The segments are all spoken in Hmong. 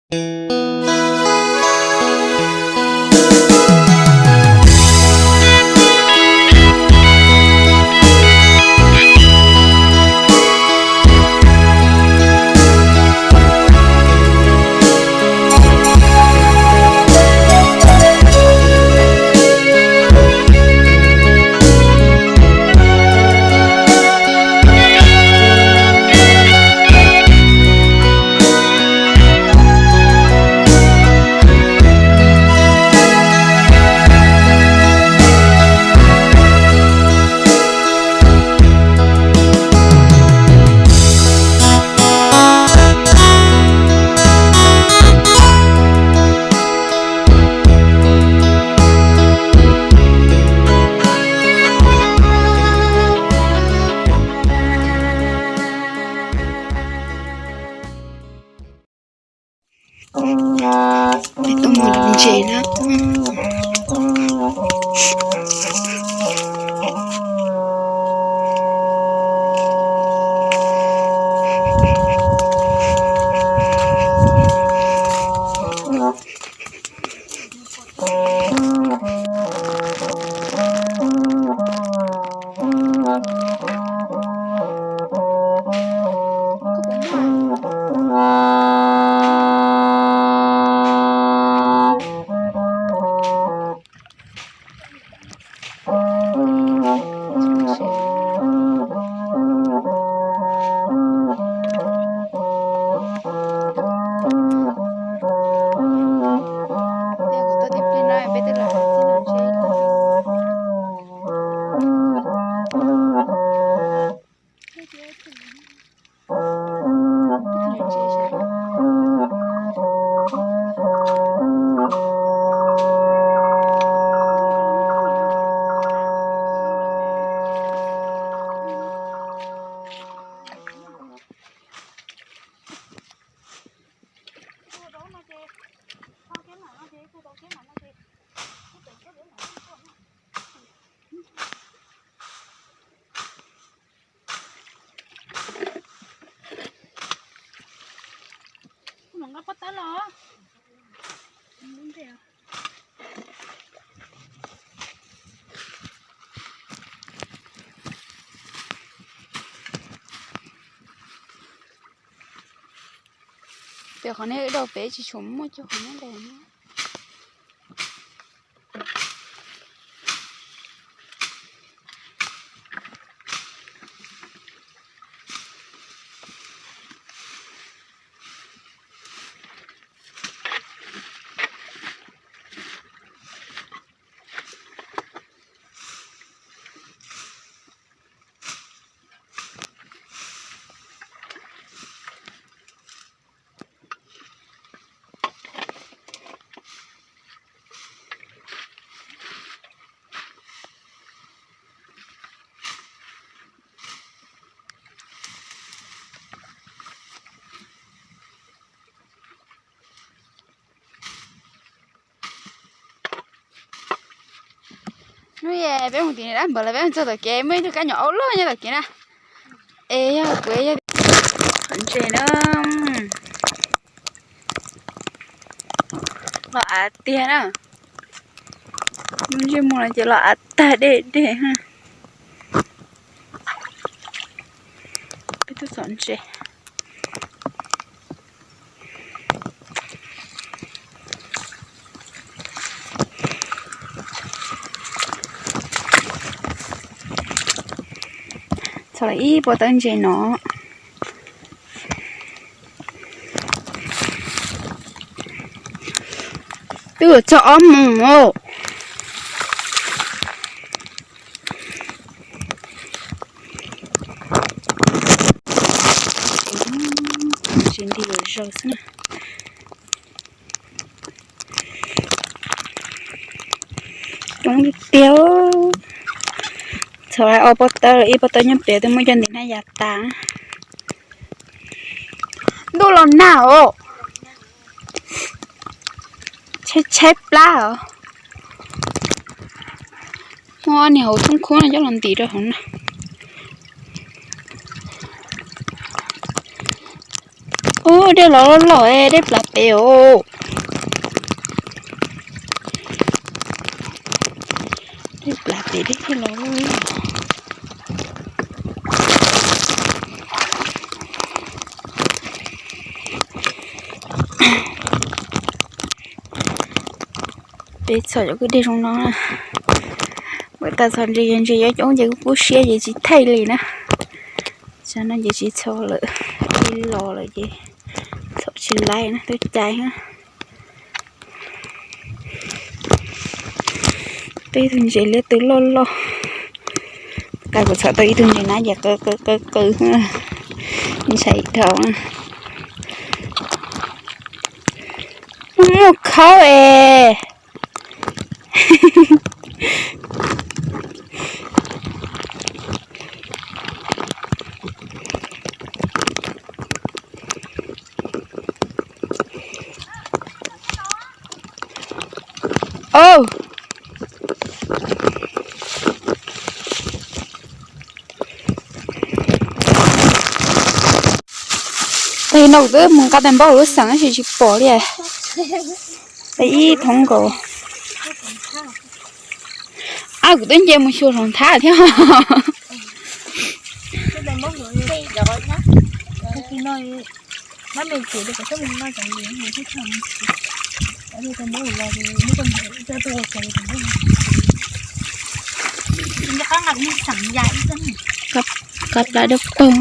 Tuaj mus ntses na. Pem qhov nej wb dau pem tsis tshua muaj cov qhov nyob ntawd. Hnub no peb mus tim niam dab npawg lawv, peb mus txog tom kev muaj ib tug kab nyom aub loj nyob tom kev na. Es yog kuv yog qhov ntses na, los av tiag na. Mus ntsej muag los ces los av tag dej dej. Peb tuaj txhom ntses. Txhom ib pob tawb ntses no. Twb txog ob moos os. Ntses nti lawm zaus xwb na. Coob tiag tiag. Txhom ob pob tawb, ib pob tawb nyob pem twb muab cov ntiv hnab ya tas. Ntuj los nag os. Tshaib tshaib plab os. Muab niag hauv thoob khub no coj los ntim rau hauv na. Ub, Ua dej los loj loj, dej plas pem os. Dej plas pem, dej thiaj los loj loj. Peb txhom cov kwj deg zoo no na. Ua tas txhom ntses, ntses yuav coob ces kuj kub siab ces tsis thaij li na. Tsam no ces tsis txhom lawm, ib los lawm ces txhom tsis laib na, twb cais na. Twb ib tug ntses liab twg loj loj. Qab kuv txhom tau ib tug ntses na ces qw qw qw qw, ntshai dhau. Muaj khaub es. Tag no kuv twb mus nqa tais npaub lub xeem tab sis tsis pom li. Ib thoob nkaus. Ab, kuv twb nce mus xyuas saum nthab thiab. Qab plab dawb paug.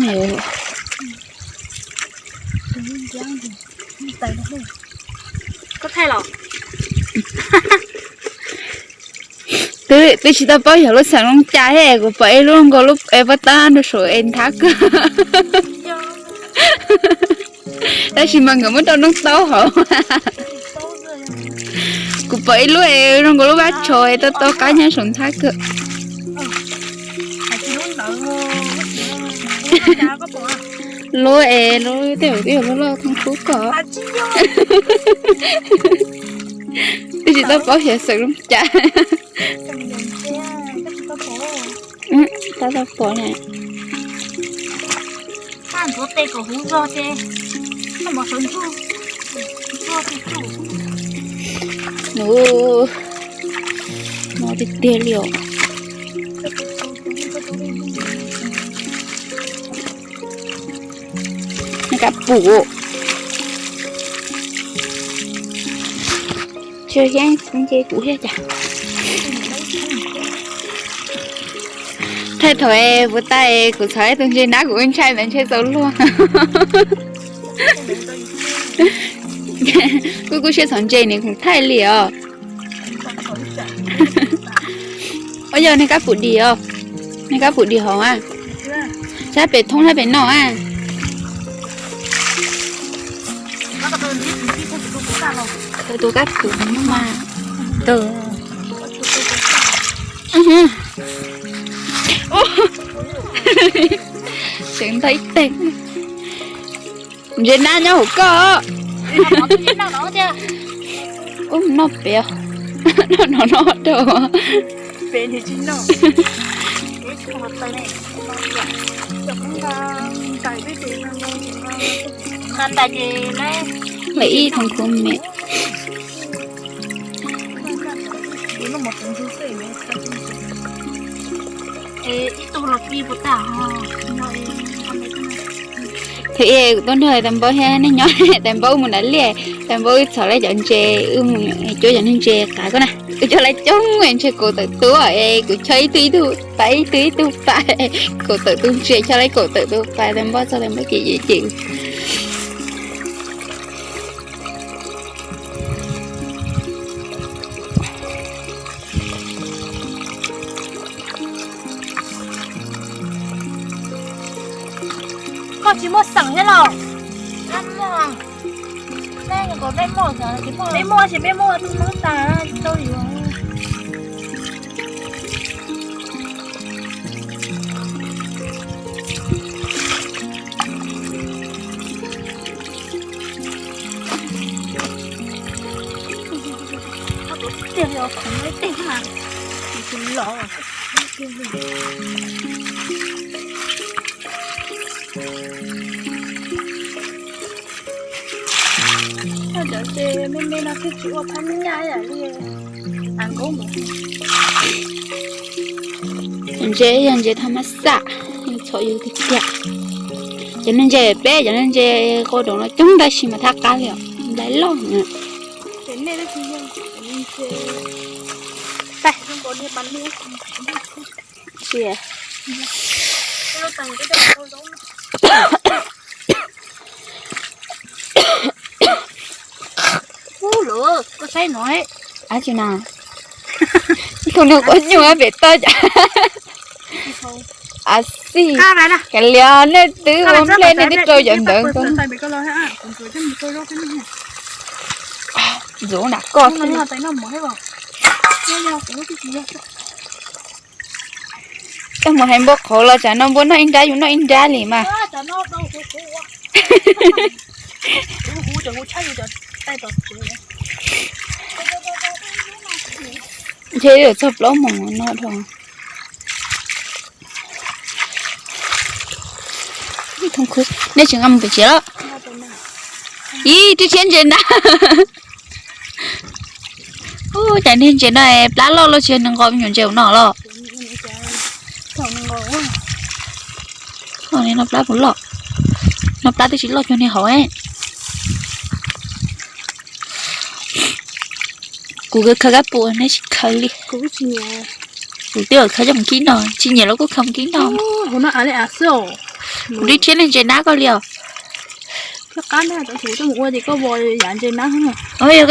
Twb, twb tsis tau paub yog lub xeem zoo cas thiab, kuv pom ib lub nkaus lub es pob tab nrog saum es nthab kawg. Tab sis mas nkawd muab rau noob taub hauv. Kuv pom ib lub es zoo nkaus lub vaj tsho es tau tau qab nyob saum nthab kawg. Lub es lub tej zaum twb yog lub loj thoob kub ko. Twb tsis tau paub xyov xeem zoo cas. Tab tau pom na. Ub, no tiag tiag li os. Nej kab pum. Tsis thiab, nce kuv thiab cas. Thaij thaum puas tau kuv txhom ib tug ntses nab kuv ntshai ntawd ntshai txaus luag. Kuj kub siab txhom ntses nws kuj thaij li os. Ua yog nej kab pum dim os, nej kab pum dim hauv a, sab pem thoob sab pem no a. Tus kab pum mas, tseem ntog ib teg. Ntses nab nyob hauv koj. Ub, noj pem, noj no noj rau. Lawv ib thoob kub me. Thaum ub kuv tuaj nrog tais npaub thiab nej nyob, tais npaub wb mus nram liaj, tais npaub wb txhom lawv cov ntses, wb mus cuab cov niag ntses qav ko na, wb coj lawv coob ntshe kaum tawm tus es kuv chob ib tug ib tug pais, ib tug ib tug pais, kaum tawm tus ntses chob lawv kaum tawm tus pais, tais npaub txog tais npaub cem cem cem. Koj tsis muaj xeem thiab los? Peb muaj, peb muaj, peb muaj tus noob tas tsis tau yuav. Cov ntses me me no thiaj tsis ua phab nyaj ib yam li a nkauj mus. Ntses yog ntses thaj mab xaj, yus txhom yus tiag tiag. Cov niag ntses peb cov niag ntses qau doom no coob tab sis mas thaj qab li os, nplai loj na. Ub, lawv koj saib no, ab tsi na, ib tug niag quav nyuj pem toj cas. Ab xij, kav liam nej twb ua nplej nej twb rau cov ntawd ko. Ntxuav na koj. Koj mus hais npua qhauv los tsam no npua noj ib nrab yus noj ib nrab li mas. Ntshe yuav txog plaub moos no dhau. Nej tsis nqa mus pem tsev los? Ib, twb thiab ntses na. Ub, cas niag ntses no plab loj loj tsis nqa me nyuam ntses no los? No plab puas loj? No plab twb tsis loj cuag niag hauv. Kuv khaws kab pus neb tsis khaws li. Kuv twb khaws coj mus kib no, tsis nyiam los kuj khaws mus kib no. Kuv twb thiab niag ntses nab koj li os. Yog koj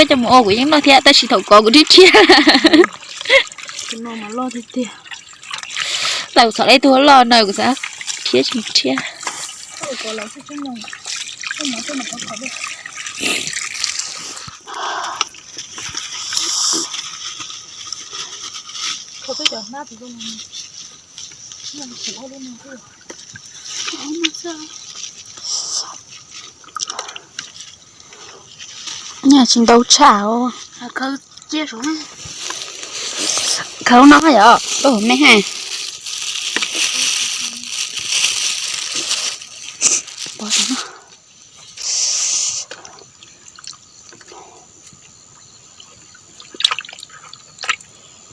coj mus ua kuv yeej noj thiab tab sis thaum kov kuv twb thiab. Tau txhom lawm ib tug loj no kuv xav thiab tsis thiab. Tsis ntau tshaj. Khawb no yog me ha.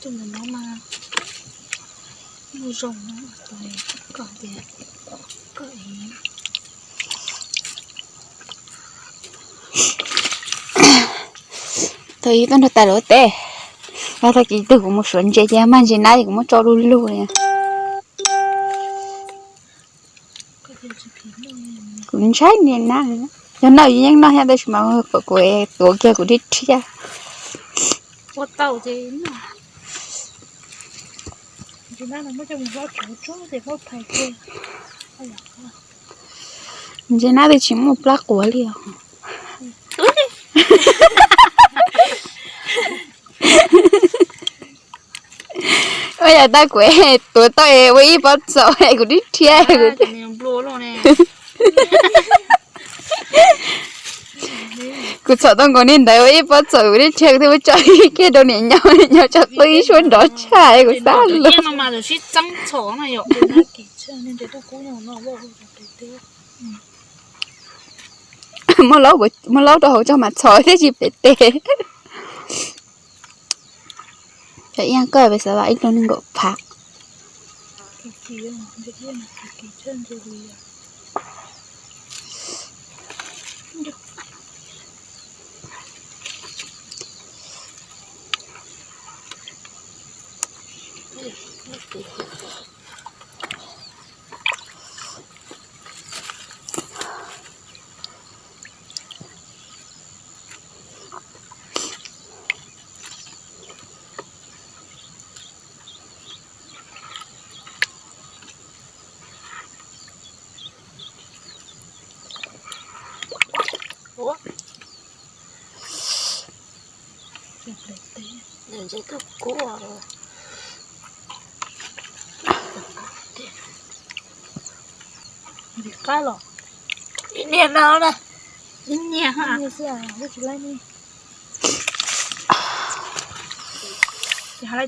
Tus ntawm no mas muaj zoo na, tus koj tias koj ev. Thaum ub tuaj nrog tais luv teb, los tag kis twg kuv mus suav ntses ces mag ntses nab ces kuv muab tso lug lug li. Kuv ntshai niag nab, yog noj yeej noj thiab tab sis mas kuv tuav kiag kuv rhiab rhiab. Ntses nab twb tsis muaj plab quav li os. Ua yam tau kuv tuav tau es ua ib pob txaum es kuv rhiab rhiab. Kuv txhom tau nkaus niag ntawd ua ib pob txaum kuv rhiab rhiab kuv thiaj muab tso kiag rau niam nyob, niam nyob tso pw ib suab nrov tshaj es kuv xav los. Muab laub rau hauv tso mas txhom thiab tsis pem tes. Cov iab koj pes xav vam ib tug nees nkaum phav. Ib niag no na, ib niag ha. Ib niag xwb, ib niag xwb,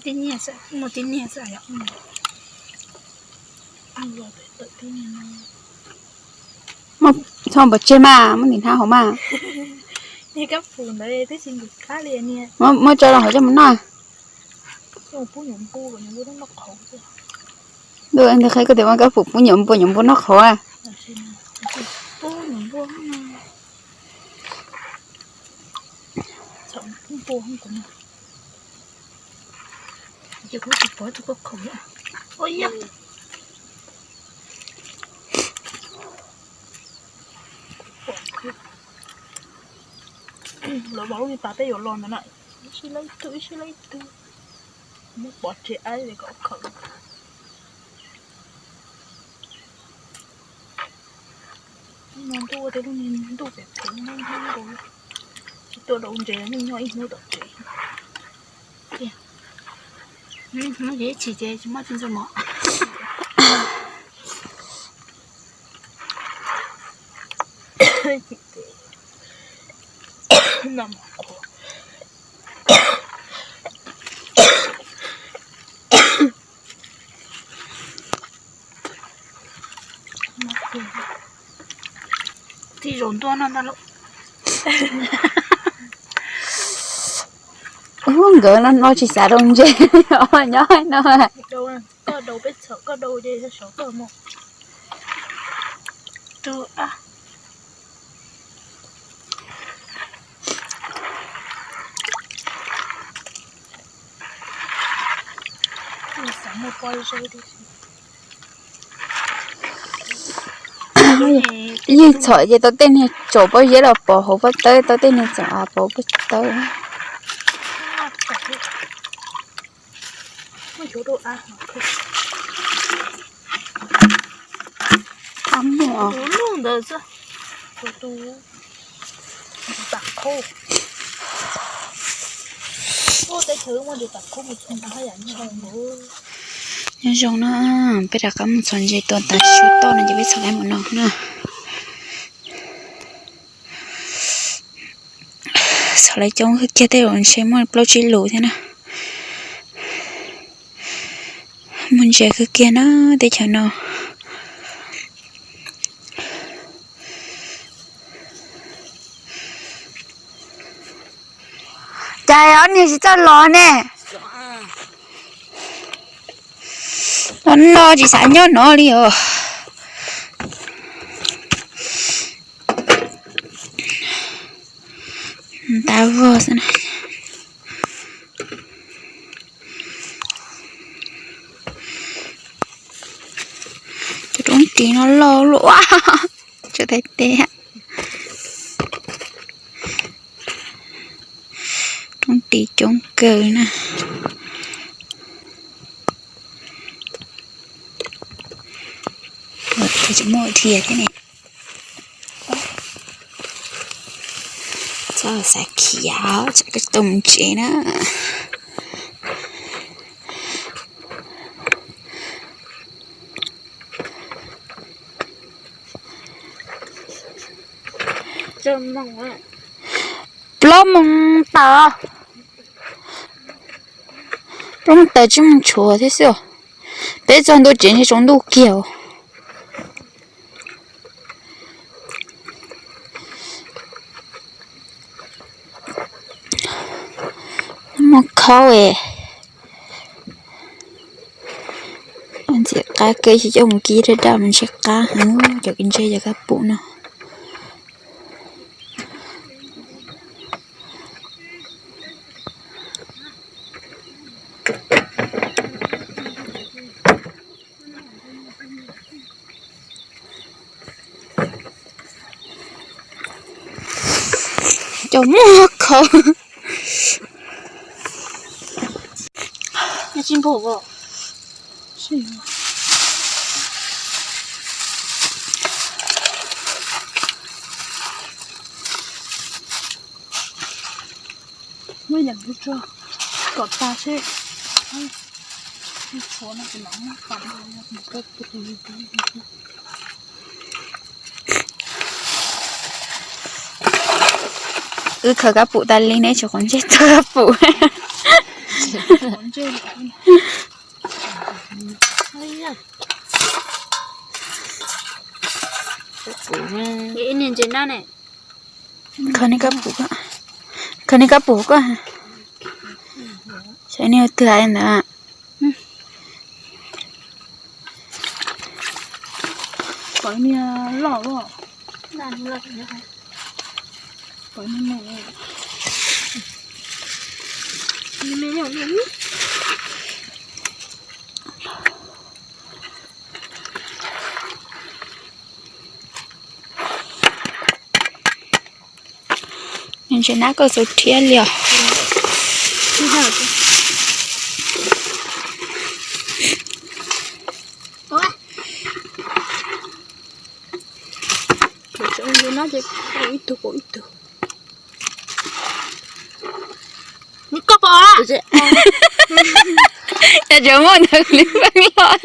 ib niag xwb, ib niag xwb. Txhob pov tseg mas muab ntim hnab hauv mas. Muab tso rau hauv coj mus noj. Ntuj, qhia koj tias muab kab pum pub nyuam npua, nyuam npua noj qhauv a. Lawv ua lub me pas peb yuav los ntawd na, ib sij laib ib tug, ib sij laib ib tug, muab pov tseg aib kom khawm. No ntuj ua tej lub niag ntuj phem phem, tsis tuaj dau ntses, nej nyob ib hnub tom tsev. Ib hnub ces ib chim ces tsis muaj txiv ntxawm mov. Tij zaum ntua no ntag lauj. Ub, nkawd no no tsis xav rau ntses os, nyob no. Koj daus peb txhom, koj daus ces sov koj mus. Yeej txhom ces tau tej niag tsaus pob zeb los pov hauv pob tawb, tau tej niag txom av pov pob tawb. Nyob zoo na, peb rov qab mus txhom ntses tua tas su toj no ces peb txhom lawm mus no na. Txhom lawm coob kiag, tej zaum ntshe muaj plaub tsib lus thiab na. Muaj ntses kawg kiag na teb chaws no. Cas ob niag tsis txawj los ne? Los no tsis xav nyob no li os. Ntab vog xwb na. Cov roob ris no loj luaj, tsuas teb teb. Roob ris coob kawg na. Tsis muaj dhia thiab ne. Txhob xav khiav, tsam koj tsis tau mus tsev na. Plaub moos tawm, plaub moos tawm tsib moos tshuav thiab xwb os. Peb txog ntua tsev ntshe tsaus ntuj kiag os. Muaj khaub es. Ntxim qab kawg, coj mus kib daj daj mus ntshe qab heev cov kib ntshe cov kab pum no. Cov muaj khaub. Muab yam lub tso kom tas seb. Wb khaws kab pum tas li neb tsis quav ntsej tau kab pum. Ib niag ntses nab ne. Khaws neb kab pum. Koj niag kab pum koj, saib niag twg ntawd. Pom niag loj, pom niag me. Ntse nab koj xu thiab li os. Ib tug pom, ib tug. Koj pom? Cas tseem muaj ntawd li feeb loj.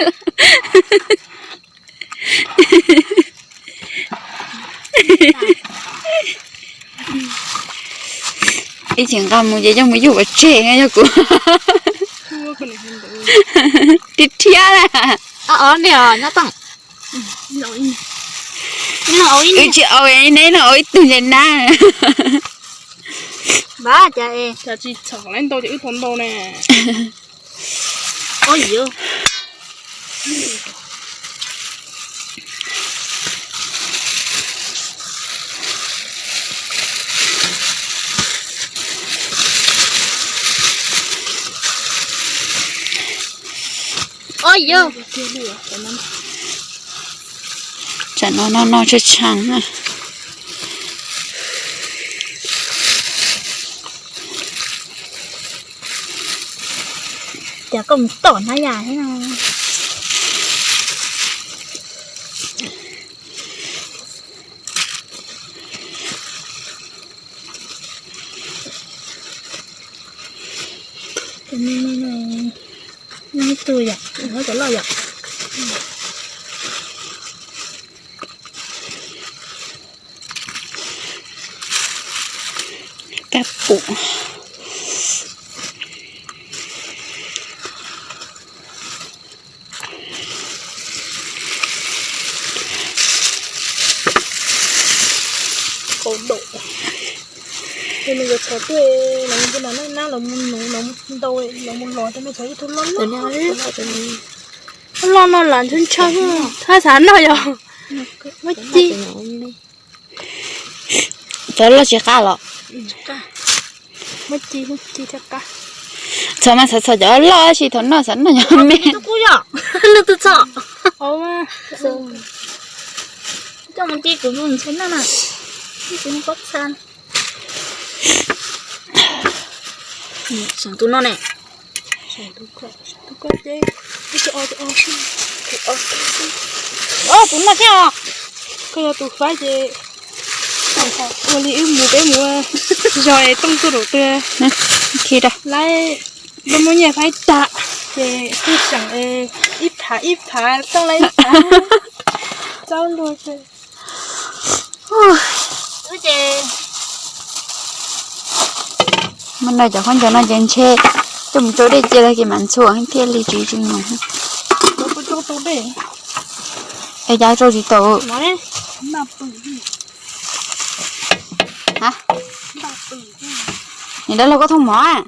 Ib chim nqa mus ces coj mus yug pov tseg yog kuv. Rhiab rhiab na. Wb tsis au, neb no au ib tug ntses nab. Cas tsis txhom lawv ntau ces wb tau ntau ne. Tsam no no no tshee tshee na. Cas koj mus tom hnab yas thiab no. Nyob ib tug yom, nyob cov loj yom. Kab pum. Kaus dum. Ces nws yuav txhom tuaj, los mus nab los mus nuv los mus ntau los mus los rau nej txhom ib tug loj loj. Loj no lam ntshaw ntshaw, thab xav noj yog. Muab ci. Txhom loj tsis qab los? Muab ci, muab ci thiaj qab. Txhom mas xav txhom cov loj tab sis thaum noj xav noj cov me. Tus kuj yom, nws tus txhom. Coj mus ci kuv mus ntshe noj na. Ci kuv mus pob txha. Seem tus no ne. Tus no thiab os. Koj yog tus faib ces ua li wb mus peb mus zog es tooj tuaj rau twg. Khi rau lawv, lawv muab nyiaj faib tag ces twb seem ib phav ib phav tooj lawv ib phav. Txaus luag. Muab no cov khaub ncaws no ces ntshe coj mus rau dej cia tag kis mam ntxhua thiaj li tsis tsis mus. Es cas rau tsis tau? Nim dab laug koj thooj mov.